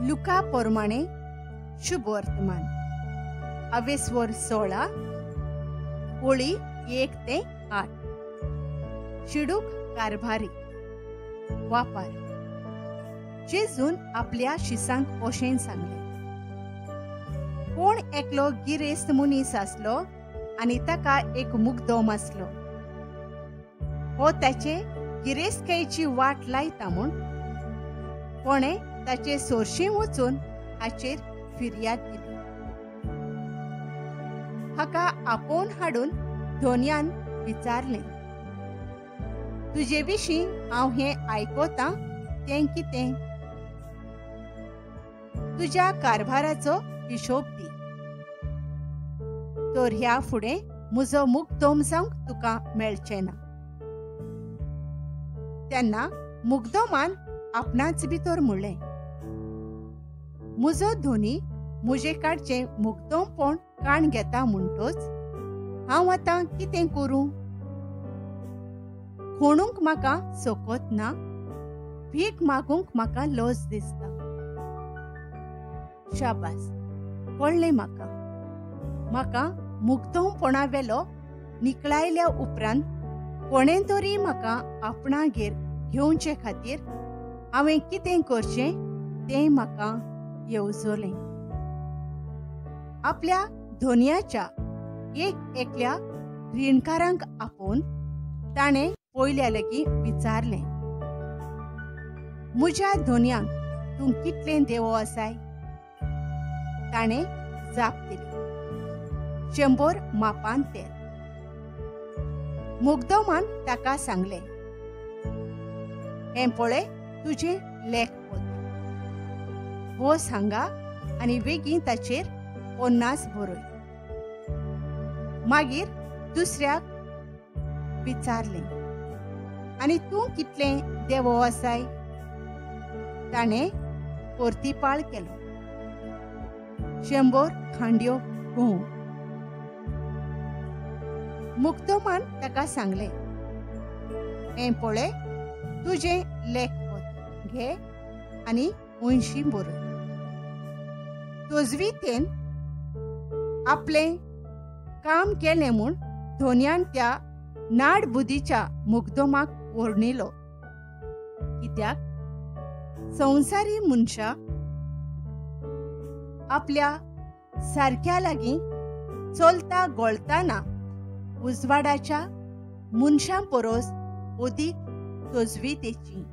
लुका पोरमाणे शुभ वर्तमान अवेस्वर 16 ओळी 1 ते 8. शिडूक कारभारी वापार. जेजून आपल्या शिसांक ओशेन सांगले, कोण एकलो गिरेस्त मनीस आसलो आनी ताका एक मुग्दोम आसलो. हो ताचे गिरेस्तकायेची वाट लायता म्हूण कोणें ताचे सोरशीं वचून हाचेर फिर्याद दिली. हाका आपोवन हाडून धोनयान विचारलें, तुजे विशीं हांव हें आयकतां तें कितें? तुज्या कारभाराचो हिशोब दी, तर ह्या फुडें म्हजो मुग्दोम जावंक तुका मेळचें ना. तेन्ना मुग्दोमान आपणाच भितर म्हणलें, म्हजो धोनी म्हजे काडचें मुग्दोमपण काण घेता म्हणटोच हांव आतां कितें करूं? खोणूंक म्हाका सोकोत ना, भीक मागूंक म्हाका लज दिसता. शाबास, कळ्ळें म्हाका. म्हाका मुग्दोमपणा वेलो निकळायल्या उपरांत कोणें तरी म्हाका आपणागेर घेवचे खातीर हांवें कितें करचें तें म्हाका येवजलें. आपल्या धोनयाच्या एक एकल्या रिणकारांक आपोवन ताणें पयल्या लागीं विचारलें, म्हज्या धोनयांक तूं कितलें देवो आसाय? ताणें जाप दिली, 100 मापान तेल. मुग्दोमान ताका सांगलें, हें पळय तुजें लेखपत्र, हो सांगा आनी वेगीं ताचेर 50 बरय. मागीर दुसऱ्याक विचारलें, आनी तूं कितलें देवो आसाय? ताणें परतीपाळ केलो, 100 खांड्यो गंव. मुग्दोमान ताका सांगलें, हें पळय तुजें लेखपत्र घे आनी 80 बरय. तजवीतेन आपलें काम केलें म्हूण धोनयान त्या नाडबुदीच्या मुग्दोमाक वर्णिलो, कित्याक संवसारी मनशां आपल्या सारक्या लागीं चलता गोळताना उजवाडाच्या मनशां परस अदीक तजवीतेची.